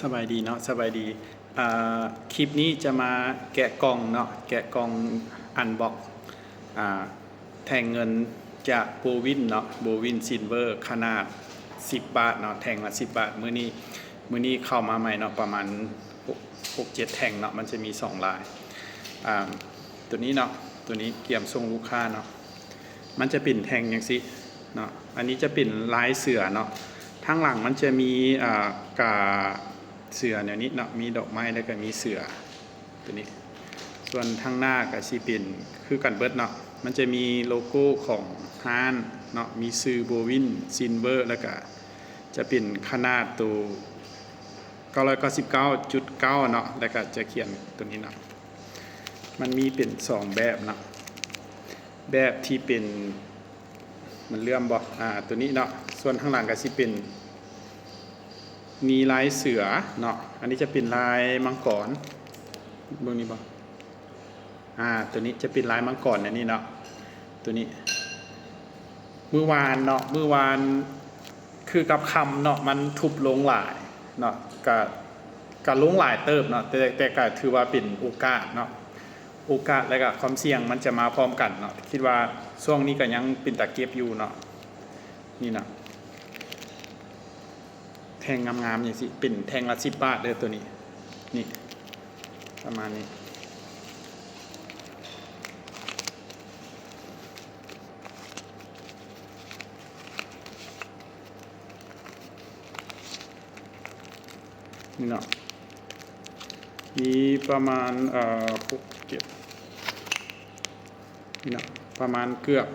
ສະບາຍດີເນາະ ສະບາຍດີ. ອ່າ ຄລິບນີ້ຈະມາແກະກ່ອງເນາະ ແກະກ່ອງ unbox ອ່າ ແທ່ງເງິນຈາກ Bovin ເນາະ Bovin Silver ຂະໜາດສິບບາດເນາະ ແທ່ງລະສິບບາດ. ມື້ນີ້ ມື້ນີ້ເຂົ້າມາໃໝ່ເນາະ ປະມານຫົກ ຫົກເຈັດແທ່ງເນາະ ມັນຈະມີສອງລາຍ. ອ່າ ຕົວນີ້ເນາະ ຕົວນີ້ກຽມສົ່ງລູກຄ້າເນາະ ມັນຈະເປັນແທ່ງຈັ່ງຊີ້ເນາະ ອັນນີ້ຈະເປັນລາຍເສືອເນາະ. ທາງຫຼັງມັນຈະມີ ອ່າ ກາເສືອແນວນີ້ເນາະ ມີດອກໄມ້ ແລ້ວກໍມີເສືອຕົວນີ້. ສ່ວນທາງໜ້າກໍຊິເປັນຄືກັນເບິດເນາະ ມັນຈະມີໂລໂກ້ຂອງຮ້ານເນາະ ມີຊື່ Bovin Silver ແລ້ວກໍຈະເປັນຂະໜາດໂຕເກົ້າຮ້ອຍເກົ້າສິບເກົ້າຈຸດເກົ້າເນາະ ແລ້ວກໍຈະຂຽນຕົວນີ້ເນາະ. ມັນມີເປັນສອງແບບເນາະ ແບບທີ່ເປັນ ມັນເຫຼື້ອມບໍ່ ອ່າ ຕົວນີ້ເນາະ. ສ່ວນທາງຫຼັງກໍຊິເປັນ ມີລາຍເສືອເນາະ ອັນນີ້ຈະເປັນລາຍມັງກອນ ເບິ່ງນີ້ບໍ່ ອ່າ ຕົວນີ້ຈະເປັນລາຍມັງກອນ ອັນນີ້ເນາະ ຕົວນີ້. ມື້ວານເນາະ ມື້ວານຄືກັບຄ່ຳເນາະ ມັນທຸບລົງຫຼາຍເນາະ ກະ ກະລົງຫຼາຍເຕີບເນາະ ແຕ່ ແຕ່ກະຖືວ່າເປັນໂອກາດເນາະ ໂອກາດ ແລະກະຄວາມສ່ຽງມັນຈະມາພ້ອມກັນເນາະ. ຄິດວ່າຊ່ວງນີ້ກະຍັງເປັນຕາເກັບຢູ່ເນາະ ນີ້ເນາະ ແທ່ງງາມໆ ຈັ່ງຊີ້ ເປັນແທ່ງລະສິບບາດເດີ ຕົວນີ້ ນີ້ ປະມານນີ້. ນີ້ເນາະ ມີປະມານ ເອີ ຫົກ ເຈັດ ນີ້ເນາະ ປະມານເກືອບ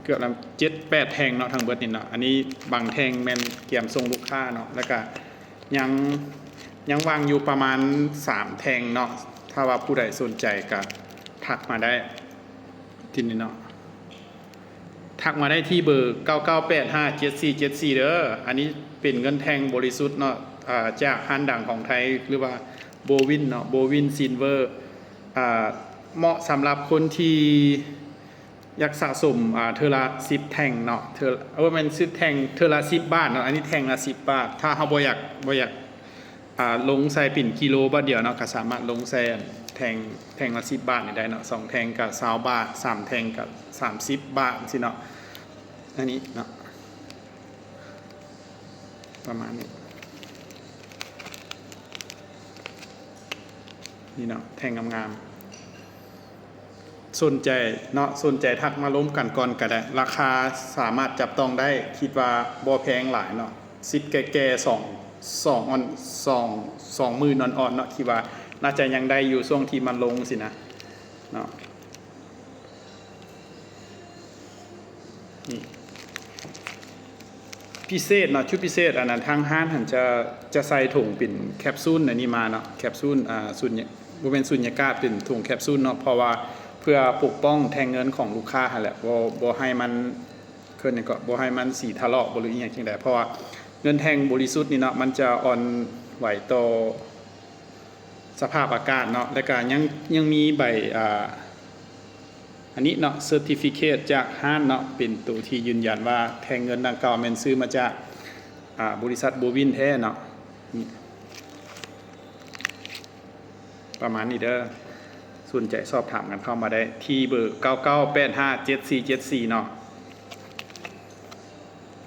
ເກືອບແລ້ວ ເຈັດແປດແທ່ງເນາະ ທັງເບິດນີ້ເນາະ. ອັນນີ້ບາງແທ່ງແມ່ນກຽມສົ່ງລູກຄ້າເນາະ ແລ້ວກະຍັງ ຍັງວ່າງຢູ່ປະມານສາມແທ່ງເນາະ. ຖ້າວ່າຜູ້ໃດສົນໃຈກະທັກມາໄດ້ທີ່ນີ້ເນາະ ທັກມາໄດ້ທີ່ເບີ ເກົ້າເກົ້າແປດຫ້າເຈັດສີ່ເຈັດສີ່ ເດີ. ອັນນີ້ເປັນເງິນແທ່ງບໍລິສຸດເນາະ ອາ ຈາກຮ້ານດັງຂອງໄທ ຫຼືວ່າ Bovin ເນາະ Bovin Silver. ອາ ເໝາະສຳລັບຄົນທີ່ ຢາກສະສົມ ອ່າ ເທື່ອລະສິບແທ່ງເນາະ ເທື່ອ ບໍ່ແມ່ນສິບແທ່ງ ເທື່ອລະສິບບາດເນາະ ອັນນີ້ແທ່ງລະສິບບາດ. ຖ້າເຮົາບໍ່ຢາກ ບໍ່ຢາກ ອ່າ ລົງໃສ່ເປັນກິໂລບາດດຽວເນາະ ກໍສາມາດລົງໃສ່ແທ່ງ ແທ່ງລະສິບບາດນີ້ໄດ້ເນາະ ສອງແທ່ງກໍຊາວບາດ ສາມແທ່ງກໍສາມສິບບາດ ຈັ່ງຊີ້ເນາະ. ອັນນີ້ເນາະ ປະມານນີ້ ນີ້ເນາະ ແທ່ງງາມໆ. ສົນໃຈເນາະ ສົນໃຈທັກມາລົມກັນກ່ອນກໍໄດ້ ລາຄາສາມາດຈັບຕ້ອງໄດ້ ຄິດວ່າບໍ່ແພງຫຼາຍເນາະ ສິບແກ່ໆ ສອງ ສອງ ສອງ ສອງໝື່ນອ່ອນໆເນາະ ຄິດວ່າໜ້າຈະຍັງໄດ້ຢູ່ ຊ່ວງທີ່ມັນລົງຊີ້ນະເນາະ. ນີ້ ພິເສດເນາະ ຊຸດພິເສດ ອັນນັ້ນ ທາງຮ້ານຫັ້ນຈະ ຈະໃສ່ຖົງເປັນແຄັບຊູນອັນນີ້ມາເນາະ ແຄັບຊູນ ອ່າ ສູນຍະ ບໍ່ແມ່ນສູນຍາກາດ ເປັນຖົງແຄັບຊູນເນາະ ເພາະວ່າເພື່ອປົກປ້ອງແທ່ງເງິນຂອງລູກຄ້າຫັ້ນແຫຼະ ບໍ່ ບໍ່ໃຫ້ມັນ ເອີ້ນຫຍັງເກາະ ບໍ່ໃຫ້ມັນສີຖະເລາະບໍ່ ຫຼືອີ່ຫຍັງຈັ່ງໃດ ເພາະວ່າເງິນແທ່ງບໍລິສຸດນີ້ເນາະ ມັນຈະອ່ອນໄຫວຕໍ່ ສະພາບອາກາດເນາະ ແລ້ວກະຍັງ ຍັງມີໃບ ອ່າ ອັນນີ້ເນາະ ເຊີທິຟິເຄດຈາກຮ້ານເນາະ ເປັນໂຕທີ່ຢືນຢັນວ່າແທ່ງເງິນດັ່ງກ່າວແມ່ນຊື້ມາຈາກ ອ່າ ບໍລິສັດ Bovin ແທ້ເນາະ ປະມານນີ້ເດີ. ສົນໃຈສອບຖາມກັນເຂົ້າມາໄດ້ທີ່ເບີ ເກົ້າເກົ້າແປດຫ້າເຈັດສີ່ເຈັດສີ່ ເນາະ.